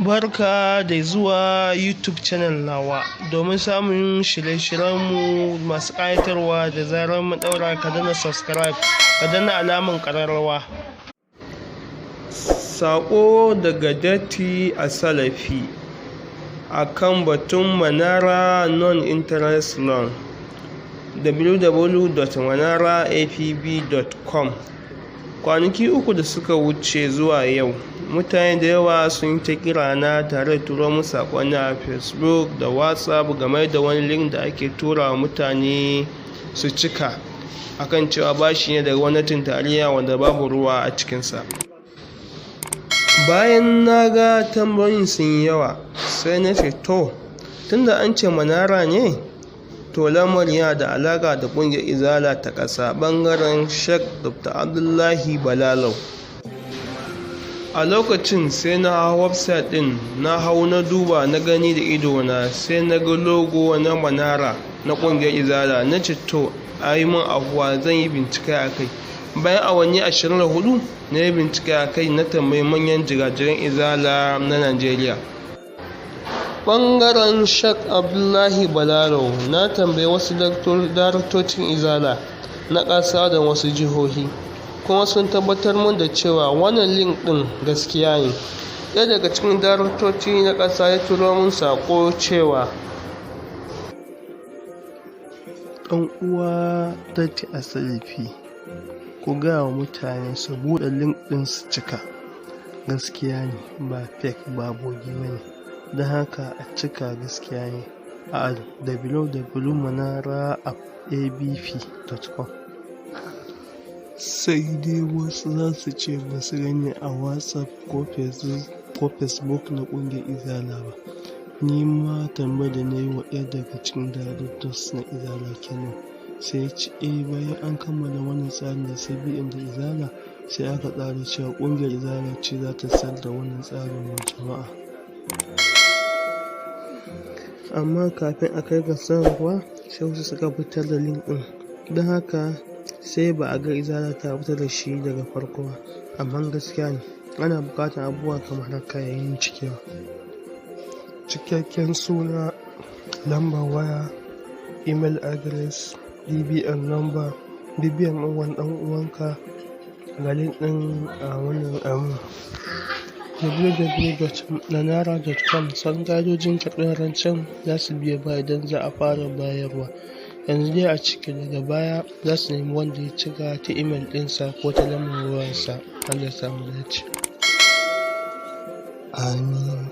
Barka da zuwa YouTube channel nawa. Domin samun shirye-shiryenmu masu ƙayatarwa da zarar mun ɗaura, ka danna subscribe, ka danna alamar ƙararrawa. Saƙo daga Datti Assalafi a kan batun Manara Non-Interest Loan, www.manaraapb.com. Kwanaki 3 da suka wuce zuwa yau, mutane da yawa sun ta kira na tare da turo min saƙonni a Facebook da WhatsApp game da wani link da ake tura wa mutane su cika akan cewa bashi ne daga gwamnatin tarayya wanda babu ruwa a cikinsa. Bayan na ga tambayoyin sun yi yawa, sai na ce to, tunda an ce Manara ne, to lamarin yana da alaƙa da ƙungiyar Izala ta ƙasa ɓangaren Sheikh Dr. Abdullahi Balalau. A lokacin sai na hau website ɗin, na hau na duba na gani da idona, sai na ga logo na Manara na ƙungiyar Izala. Na ce to, a yi min afuwa, zan yi bincike a kai. Bayan awanni 24 na yi bincike a kai, na tambayi manyan jigajigan Izala na Najeriya. Ɓangaren Sheikh Abdullahi Balalau, na tambayi wasu daraktocin Izala na ƙasa da wasu jihohi, kuma sun tabbatar mun da cewa wannan link ɗin gaskiya ne. Ɗaya daga cikin daraktoci na ƙasa ya turo min saƙo cewa: Ɗan uwa Datti Assalafi, ku gaya wa mutane su buɗe link ɗin su cika. Gaskiya ne, ba fake ba bogi ba ne. Don haka a cika, gaskiya ne a www.manaraapb.com. Sai dai wasu za su ce ba su gani a WhatsApp ko Facebook na ƙungiyar Izala ba. Ni ma tambayar da na yi wa ɗaya daga cikin directors na Izala kenan. Sai ya ce eh, bayan an kammala wannan tsarin da CBN da Izala, sai aka tsara cewa ƙungiyar Izala ce za ta sayar da wannan tsarin wa jama'a. Amma kafin a kai ga sanarwa, sai wasu suka fitar da link ɗin. Don haka sai ba a ga Izala ta fitar da shi daga farko ba. Amma gaskiya ne, ana buƙatar abubuwa kamar haka yayin cikewa: cikakken suna, lambar waya, email address, BVN number, BVN ɗin wani ɗan uwanka. Ga link ɗin a wannan www.manara.com. Sauran ƙa'idojin karɓar rancen za su biyo baya idan za a fara bayarwa. Yanzu dai a cike, daga baya za su nemi wanda ya cika ta email ɗinsa ko ta lambar wayarsa. Allah ya sa mu dace. Amin.